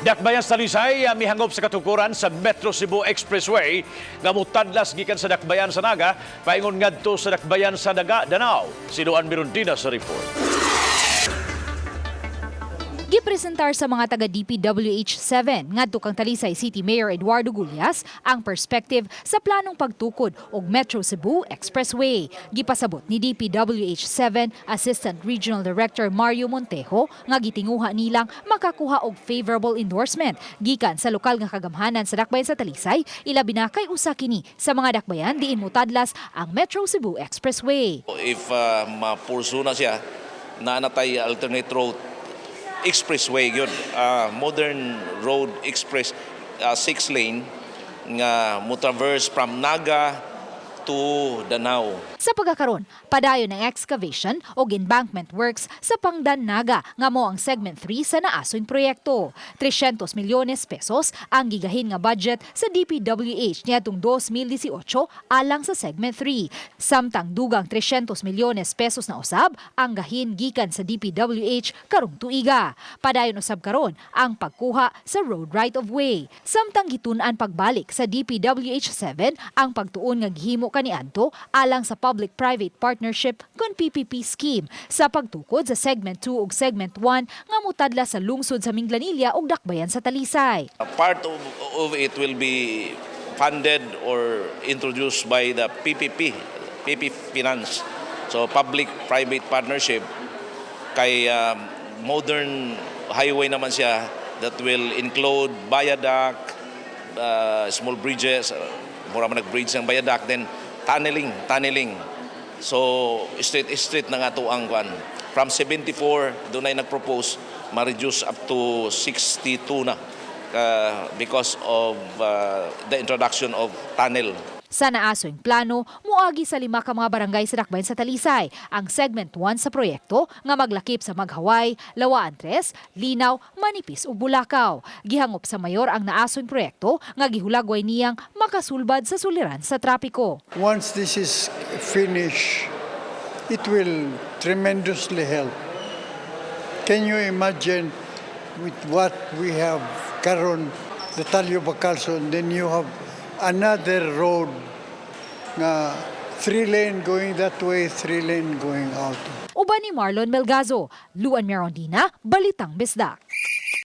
Dakbayan sa Talisay, mihangop sa katukoran sa Metro Cebu Expressway nga mutadlas gikan sa Dakbayan sa Naga paingon ngadto sa Dakbayan sa Danao. Si Luan Mirundina sa report. Gipresentar sa mga taga DPWH 7 ngadto kang Talisay City Mayor Eduardo Gullas ang perspective sa planong pagtukod og Metro Cebu Expressway. Gipasabot ni DPWH 7 Assistant Regional Director Mario Montejo nga gitinguha nilang makakuha og favorable endorsement gikan sa lokal nga kagamhanan sa Dakbayan sa Talisay, ilabi na kay usa kini sa mga dakbayan diin motadlas ang Metro Cebu Expressway. If ma-pursue na siya, naa na tay alternate road expressway yun. Modern road express, six lane nga mo traverse from Naga to Danao. Sa pagkakaron, padayon ang excavation o embankment works sa Pangdan Naga nga mao ang segment 3 sa naasoy proyekto. 300 milyones pesos ang gigahin nga budget sa DPWH niadtong 2018 alang sa segment 3. Samtang dugang 300 milyones pesos na usab ang gahin gikan sa DPWH karong tuiga. Padayon usab karon ang pagkuha sa road right of way. Samtang gitun-an pagbalik sa DPWH 7 ang pagtuon nga gihimo kaniadto alang sa Public-Private Partnership kon PPP scheme sa pagtukod sa segment 2 ug segment 1 nga mutadla sa lungsod sa Minglanilla ug Dakbayan sa Talisay. A part of it will be funded or introduced by the PPP, PP Finance. So public-private partnership kay modern highway naman siya that will include viaduct, small bridges, mura man nag-bridge ng viaduct, then tunneling, tunneling. So street street na nga to ang kwan. From 74 dunay nag-propose ma-reduce up to 62 na because of the introduction of tunnel. Sa naasoy plano, muagi sa lima ka mga barangay sa Dakbayan sa Talisay. Ang segment 1 sa proyekto nga maglakip sa Maghaway, Lawaan 3, Linaw, Manipis ug Bulacau. Gihangop sa mayor ang naasoy proyekto nga gihulagway niyang makasulbad sa suliran sa trapiko. Once this is finished, it will tremendously help. Can you imagine with what we have karon, the Tallo Bacalso, then you have another road nga three lane going that way, three lane going out. Uban ni Marlon Melgazo, Luan Mirondina, Balitang Bisdak.